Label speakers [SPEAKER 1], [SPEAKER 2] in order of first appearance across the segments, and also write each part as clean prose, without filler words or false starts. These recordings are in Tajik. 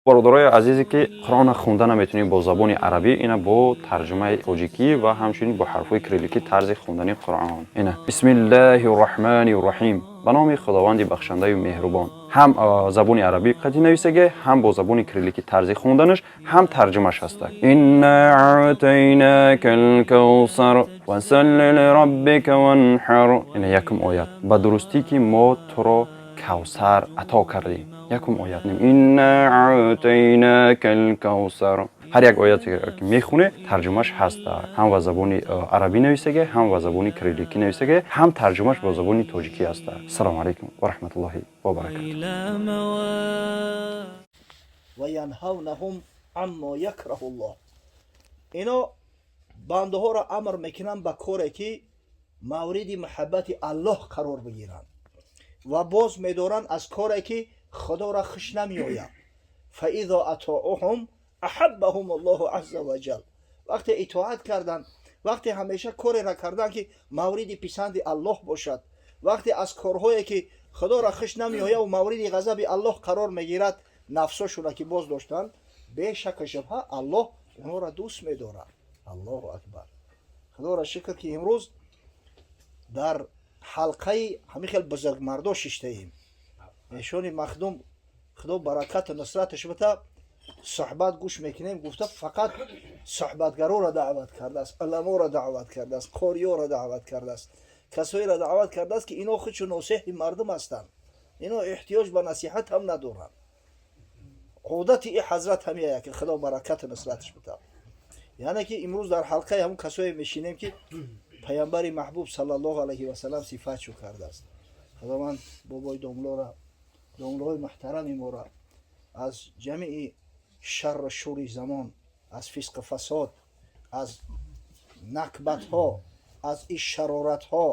[SPEAKER 1] Бародарои азизе, ки Қуръонро хонда наметавонӣ бо забони арабӣ, ина бо тарҷумаи тоҷикӣ ва ҳамчунин бо ҳарфҳои кирилликӣ тарзи хондани Қуръон. Ина: Бисмиллаҳи рраҳмани рраҳим, ба номи Худованди бахшандаю меҳрубон. Ҳам забони арабӣ қатӣ нависаге, ҳам бо забони кирилликӣ тарзи хонданаш, ҳам тарҷумаш ҳаста. Инна аътайнака лкавсар, фасалли лираббика ванҳар. Ина якум оят: ба дурустӣ, ки мо туро Кавсар ато кардем. Якум оят: Инна аътайнака лкавсар. Ҳар як ояте ки мехоне, тарҷумаш ҳаста. Ҳам ба забони арабӣ нависаге, ҳам ба забони кирилликӣ нависаге, ҳам тарҷумаш бо забони тоҷикӣ ҳаста. Ассалому алайкум ва раҳматуллоҳи ва баракату.
[SPEAKER 2] وينهونهم عما يكره الله. Ино бандаҳоро амр мекунанд ба коре, ки мавриди муҳаббати Аллоҳ қарор бигиранд, ва боз медоранд аз коре, ки Худоро хуш намеояд. فإذا أطاعوهم أحبهم الله عز وجل. Вақте итоат карданд, вақте ҳамеша кореро карданд, ки мавриди писанди Аллоҳ бошад, вақте аз корҳое, ки Худоро хуш намеояд ва мавриди ғазаби Аллоҳ қарор мегирад, нафсошонро ки боз доштанд, бешаку шубҳа Аллоҳ онҳоро дӯст медорад. Аллоҳу акбар! Худоро шукр, ки имрӯз дар ҳалқаи ҳамин хел бузургмардо шиштаем. Эшони махдум, Худо баракату нусраташ бита. Суҳбат гӯш мекунем гуфта, фақат суҳбатгароро даъват кардааст, уламоро даъват кардааст, қориёро даъват кардааст, касоеро даъват кардааст, ки ино худшу носеҳи мардум ҳастанд, ино эҳтиёҷ ба насиҳат ҳам надоранд. Одати и ҳазрат ҳамияя, ки Худо баракату нусраташ бита. Яъне ки имрӯз дар ҳалқаи ҳамун касое мешинем, ки паямбари маҳбуб саллаллоҳу алайҳи васалам сифатшу кардааст. Худованд бобои домлора, домлоҳои муҳтарами моро аз ҷамеи шарру шури замон, аз фисқу фасод, аз накбатҳо, аз ишшароратҳо,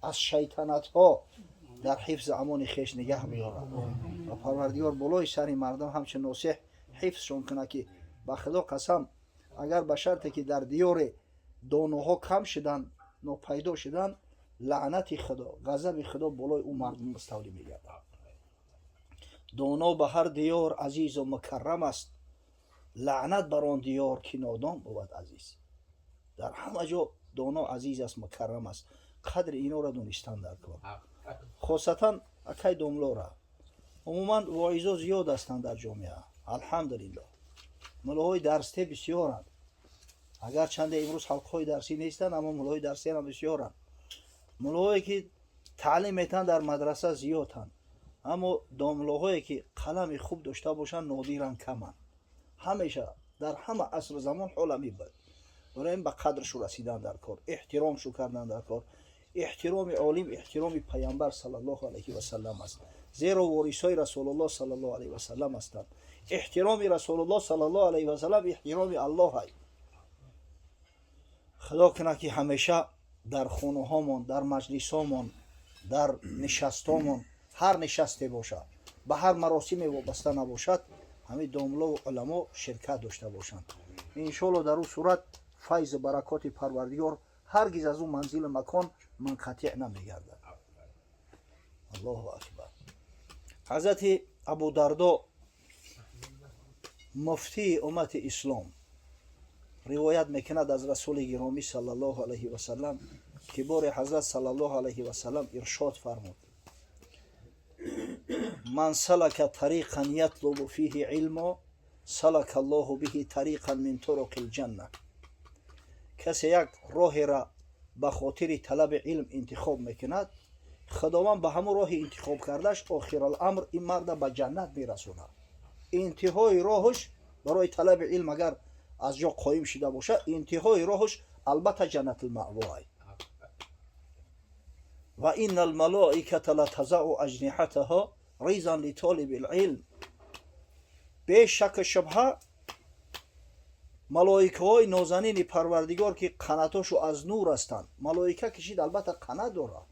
[SPEAKER 2] аз шайтанатҳо дар ҳифзи амони хеш нигаҳ биёрад ва Парвардигор болои сари мардум ҳамчун носеҳ ҳифзшон кунад, ки ба Худо қасам, агар ба шарте ки дар диёре доноҳо кам шуданд, нопайдо шуданд, лаънати Худо, ғазаби Худо болои ӯ мардум муставлӣ мегардад. Доно ба ҳар диёр азизу мукаррам аст, лаънат бар он диёр, ки нодон бувад азиз. Дар ҳама ҷо доно азиз аст, мукаррам аст. Қадри инора донистан дар кор, хосатан акай домлора. Умуман воизо зиёд ҳастанд дар ҷомеа, алҳамдулиллоҳ. Мулоҳои дарсте бисёранд. Агарчанде имрӯз ҳалқаҳои дарсӣ нестанд, аммо мулоҳои дарсиам бисёранд. Мулоҳое, ки таълим метаҳанд дар мадраса, зиёданд, аммо домлоҳое, ки қалами хуб дошта бошанд, нодиран, каманд. Ҳамеша дар ҳама асру замон ҳола мебуд. Барои ин ба қадршу расидан дар кор, эҳтиромшу кардан дар кор. Эҳтироми олим эҳтироми паямбар саллаллоҳу алайҳи васалам аст, зеро ворисҳои Расулуллоҳ саллаллоҳу алайҳи васалам ҳастанд. Эҳтироми Расулуллоҳ саллаллоҳу алайҳи васалам эҳтироми Аллоҳ ай. Худо кунад, ки ҳамеша дар хонаҳомон, дар маҷлисҳомон, дар нишастҳомон, ҳар нишасте бошад, ба ҳар маросиме вобаста набошад, ҳамин домлову уламо ширкат дошта бошанд. Иншоалло, дар ӯ сурат файзу баракоти Парвардигор ҳаргиз аз ӯ манзилу макон мунқатеъ намегардад. Аллоҳу акбар! Ҳазрати Абу Дардо, муфтии уммати ислом, ривоят мекунад аз расули гиромӣ саллаллоҳу алайҳи васалам, ки бори ҳазрат саллаллоҳу алайҳи васалам иршод фармуд: من سلك طريقا يطلب فيه علما، سلك الله به طريقا من طرق الجنة. Касе як роҳеро ба хотири талаби илм интихоб мекунад, Худованд ба ҳамон роҳи интихоб кардаш охираламр ин марда ба ҷаннат мерасонад. Интиҳои роҳаш барои талаби илм агар аз ҷо қоим шида бошад, интиҳои роҳаш албатта ҷаннатулмаъвоай. وإن الملائكة لتضع أجنحتها رضا لطالب العلم. Бешаку шубҳа, малоикаҳои нозанини Парвардигор, ки қанатошу аз нур ҳастанд. Малоика кишид, албатта, қанат дорад.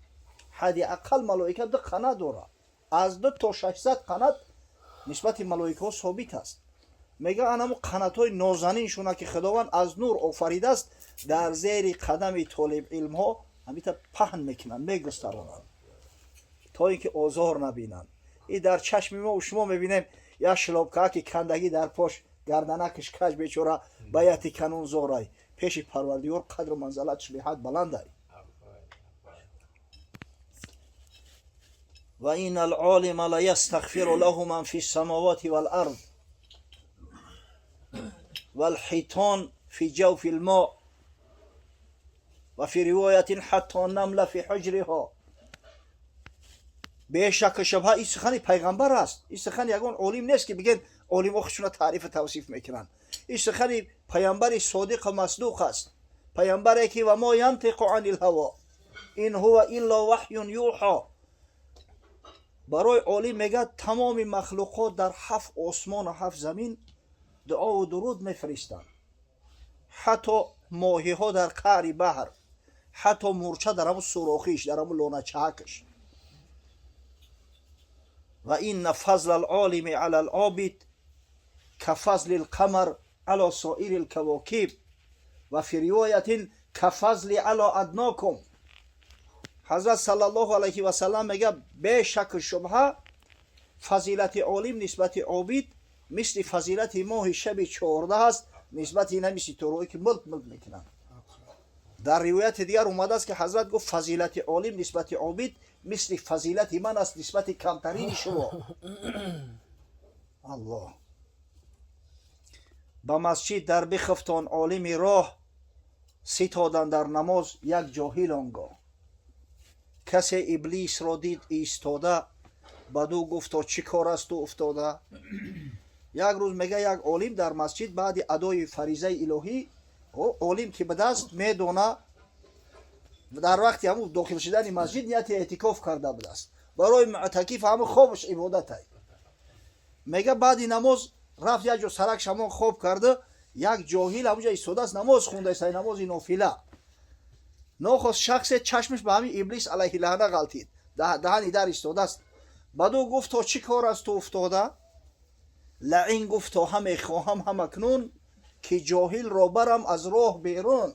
[SPEAKER 2] Ҳадди ақал малоика ду қанат дорад, аз 2 то 600 қанат нисбати малоикаҳо собит аст. Мега, анамо қанатҳои нозаниншуна, ки Худованд аз нур офаридааст, дар зери қадами толибилмҳо ҳамита паҳн мекунанд, мегустаронанд, то ин ки озор набинанд. И дар чашми мо шумо мебинем. Як шлопкааки кандагӣ дар пош, гарданакиш каҷ, бечора баяти канун зорай. Пеши Парвардигор қадру манзалатш беҳад баландай. Ва инна алолима ла ястағфиру лаҳу ман фи самавати вал ард валҳитон фи ҷавфи лмо ва фи ривоятин ҳатто намла фи ҳуҷриҳо. Бешаку шубҳа ин сухани пайғамбар аст. Ин сухани ягон олим нест, ки бигӯен олимҳо худшуна таърифу тавсиф мекунанд. Ин сухани пайғамбари содиқу масдуқ аст, пайғамбаре ки ва мо янтиқу ани лҳаво ин ҳува илло ваҳюн юҳо. Барои олим мегӯяд, тамоми махлуқот дар ҳафт осмону ҳафт замин дуову дуруд мефиристанд, ҳатто моҳиҳо дар қаъри баҳр, ҳатто мурча дар ҳамун сурохиш, дар ҳамун лоначаҳакаш. Ва инна фазла алолими ала алобид кафазли лқамар ала соири лкавокиб ва фи ривоятин кафазли ала аднокум. Ҳазрат саллаллоҳу алайҳи васаллам мегӯяд, бешаку шубҳа фазилати олим нисбати обид мисли фазилати моҳи шаби 14 аст нисбати ин ҳами ситорое, ки милк милк мекунанд. Дар ривояти дигар омадааст, ки ҳазрат гуфт, фазилати олим нисбати обид мисли фазилати ман аст нисбати камтарини шумо. Аллоҳ ба масҷид дар бихифтон олими роҳ, ситодан дар намоз як ҷоҳил он гоҳ. Касе иблисро дид истода, баду гуфто: «Чӣ кор аст ту уфтода?» Як рӯз, мега, як олим дар масҷид баъди адои фаризаи илоҳӣ, олим ки ба даст медона, дар вақти ҳамун дохил шудани масҷид нияти эътикоф карда будааст. Барои муътакиф ҳамун хобаш ибодатай. Мега, баъди намоз рафт як ҷо, сарак шамон хоб карда, як ҷоҳил ҳамунҷа истодааст, намоз хондаист, намози нофила. Нохост шахсе чашмаш ба ҳамин иблис алайҳи лаъна ғалтид, даҳани дар истодааст. Баду гуфт: «То чӣ кор аст ту уфтода?» Лаъин гуфт: «То ҳаме хоҳам ҳамакнун, ки ҷоҳилро барам аз роҳ берун».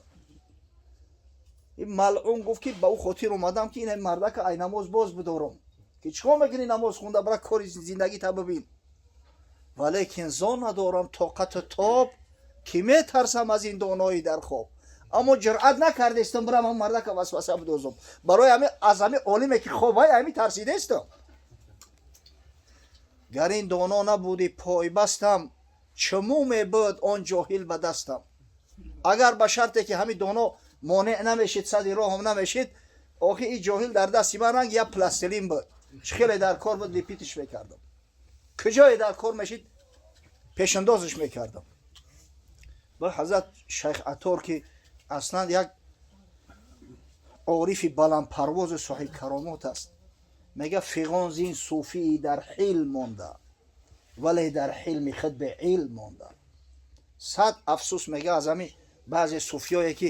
[SPEAKER 2] Ин малъун гуфт, ки ба ӯ хотир омадам, ки ин мардака ай намоз боз бидорам, ки чӣ кор мекунӣ намоз хунда, бара кори зиндагита бибин. Валекин зон надорам тоқату тоб, ки метарсам аз ин доноӣ дар хоб. Аммо ҷуръат накардестам бирам ҳам мардака васваса бидозам. Барои ҳами аз ҳами олиме, ки хобай, ҳами тарсидестам. Гар ин доно набуди пойбастам, чумӯ мебуд он ҷоҳил ба дастам. Агар ба шарте ки ҳами доно монеъ намешид, сади роҳам намешид, охи ин ҷоҳил дар дасти ман ранг як пластилин буд. Чӣ хеле дар кор буд, лепить мекардам, куҷое дар кор мешид, пешандозаш мекардам. Ба ҳазрат Шайх Атор, ки аслан як орифи баландпарвозу соҳибкаромот аст, мега: «Фиғон зин суфии дар ҳилм монда, вале дар ҳилми худ бе илм монда». Сад афсӯс, мега, аз ҳамин баъзе суфиёе, ки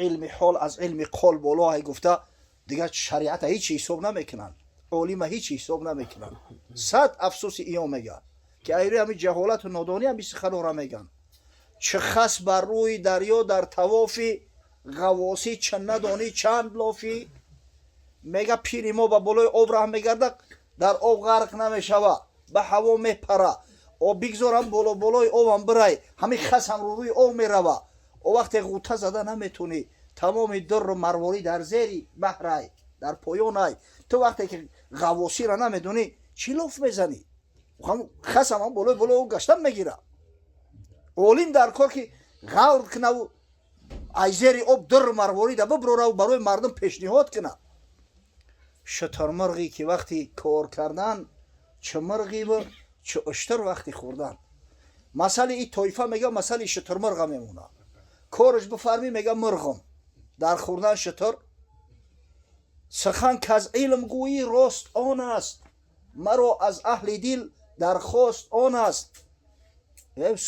[SPEAKER 2] илми ҳол аз илми қол болоай гуфта, дигар шариата ҳеҷ ҳисоб намекунанд, олима ҳеҷ ҳисоб намекунанд. Сад афсӯси иё, мега, ки айри ҳамин ҷаҳолату нодонӣ ҳами суханора меган. Чӣ хас бар рӯи дарё дар тавофи ғаввосӣ, чӣ надонӣ чанд лофӣ. Мега, пири мо ба болои об раҳ мегардад, дар об ғарқ намешава, ба ҳаво мепара. Об бигзорам боло болои обам бирай, ҳамин хасам рӯ рӯи об мерава. О вақте ғута зада наметонӣ, тамоми дурру марворӣ дар зери баҳрай, дар поёнай. Ту вақте ки ғаввосиро намедонӣ, чӣ лоф мезанӣ? Хасам ҳам болои болои об гаштан мегира. Олим дар кор, ки ғавр кунаву аз зери об дурру марворида биброраву барои мардум пешниҳод кунад. Шутурмурғе ки вақти кор кардан чӣ мурғиву чӣ уштур вақти хӯрдан. Масъали и тоифа, мега, масъали шутурмурға мемонад. Кораш бифармӣ, мега, мурғум, дар хӯрдан шутур. Сухан каз илм гӯӣ рост он аст, маро аз аҳли дил дархост он аст.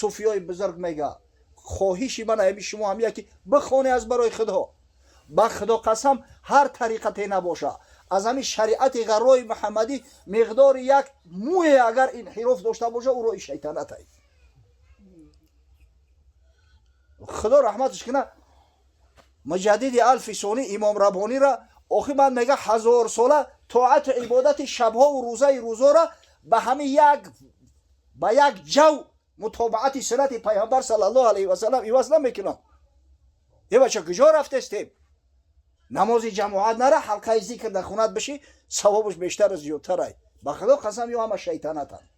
[SPEAKER 2] Суфиёи бузург мега, хоҳиши ман ҳами шумо ҳамия, ки бихоне аз барои Худо. Ба Худо қасам, ҳар тариқате набоша, аз ҳамин шариати ғаррои Муҳаммадӣ миқдори як мӯе агар инҳироф дошта боша, ӯ роҳи шайтанатай. Худо раҳматаш куна муҷаддиди алфи сонӣ Имом Раббонира. Охи ман, мега, ҳазорсола тоату ибодати шабҳову рӯзаи рӯзора ба ҳамин як Ба як ҷав мутобаати суннати Пайғамбар саллаллоҳу алайҳи васаллам иваз намекунам. Е бача, куҷо рафтестем? Намози ҷамоат нара, ҳалқаи зикр дар хонат бишӣ, савобаш бештару зиёдтарай. Ба Худо қасам, ё ҳама шайтанатанд.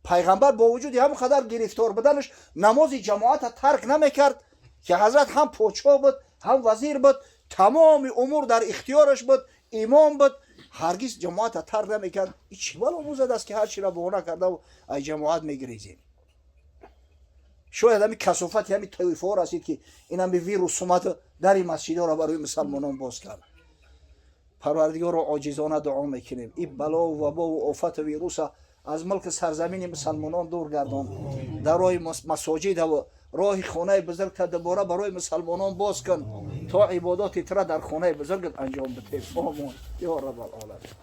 [SPEAKER 2] Пайғамбар бо вуҷуди ҳамон қадар гирифтор буданаш намози ҷамоата тарк намекард, ки ҳазрат ҳам подшоҳ буд, ҳам вазир буд, тамоми умур дар ихтиёраш буд, имом буд, ҳаргиз ҷамоата тарк намекард. И чӣ бало музад аст, ки ҳар чиро баҳона кардаву ай ҷамоат мегирезем? Шояд ҳами касофати ҳами тоифаҳо расид, ки ин ҳами вирус омад, дари масҷидҳоро барои мусалмонон боз кард. Парвардигорро оҷизона дуо мекунем: ин балову вабову офату вируса аз мулки сарзамини мусалмонон дур гардон, дар роҳи масоҷидаву роҳи хонаи бузургта дубора барои мусалмонон боз кун, то ибодоти тура дар хонаи бузургат анҷом бидем. Омон ё Раббалоламин.